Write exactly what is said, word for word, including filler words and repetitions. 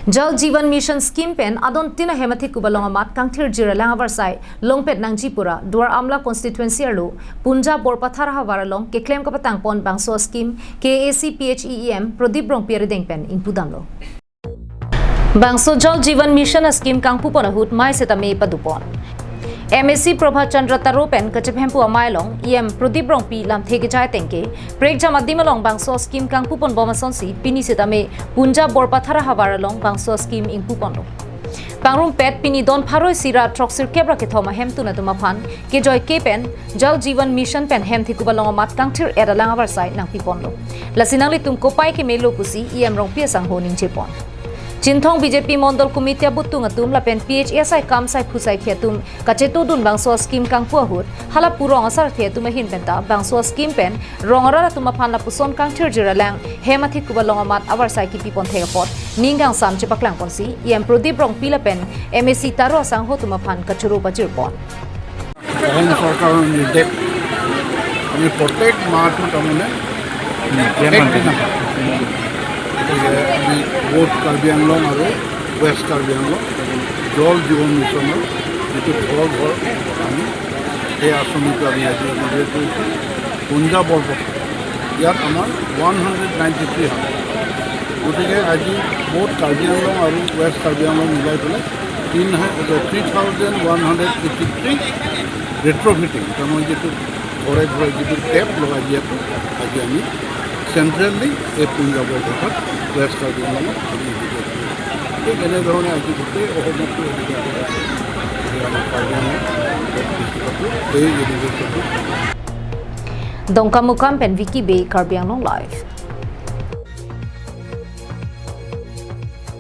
Jal Jeevan Mission Scheme pen adon tin ahem athekup along amat kangthirjir alang avarsai longpet nangji pura Duar Amla constituency arlo Punjab Borpathar ahavar along keklem kapatangpon bangso scheme K A C P H E E M Pradip Rongpi arideng pen ingpudamlo. Bangso Jal Jeevan Mission a scheme kangpupon ahut mai setame padupon. M A C Prabhat Chandra Taro pen kachepahempu amei along E M Pradip Rongpi lamthe kejai ateng ke prekjam adim along bangso scheme kangpupon bom asonsi pini setame Punjab Borpathar ahavar along bangso scheme ingpuponlo. Pangrumpet pini don pharo isi ra throksirkep ra kethom ahemtun atum aphan kejoike pen Jal Jeevan Mission pen hem thekup along amat kangthir-et alang avarsai nangpiponlo. Lasi nanglitum kopai kemelo pusi E M Rongpi asangho ningjepon. Chinthong B J P Mondol Committee abutung atum lapen P H S I kam saiphu saikhi atum kachetodun bangso scheme kangpu ahut hala purong asarthe atum ahin penta bangso scheme pen rong arat atum aphan lapuson kangthirjir alang hem athekup along amat avarsai kipipon thek apot ning kangsam chepaklangponsi E M Pradip Rongpi lapen M A C Taro asangho atum aphan kachoro pajirpon. অসম চৰকাৰৰ নিৰ্দেশ, আমি প্ৰত্যেক মাহটো তাৰমানে এক দিনা, গতিকে আমি ব'থ কাৰ্বি আংলং আৰু ৱেষ্ট কাৰ্বি আংলং জল জীৱন মিছনৰ যিটো ঘৰ ঘৰ আমি সেই আঁচনিটো আমি আজি ইনঅগুৰেট কৰিছোঁ। পঞ্জাৱৰ কথা, ইয়াত আমাৰ one hundred ninety three house. গতিকে আজি ব'থ কাৰ্বি আংলং আৰু ৱেষ্ট কাৰ্বি আংলং মিলাই পেলাই তিন three thousand one hundred eighty three retrofitting, তাৰমানে যিটো ঘৰে ঘৰে যিটো টেপ লগাই দিয়াটো আজি আমি চেণ্ট্ৰেলি এই পঞ্জাৱৰ কথাত ৱেষ্ট কাৰ্বি আংলঙত আমি এইটো কৰিছোঁ। ঠিক এনেধৰণে আজি গোটেই অসমতো এইটো আমাৰ কাৰ্বি আংলং ডিষ্ট্ৰিক্টতো এই ইনঅগুৰেশ্যনটো Dongkamukam pen Vicky Bey, Karbi Anglong Live.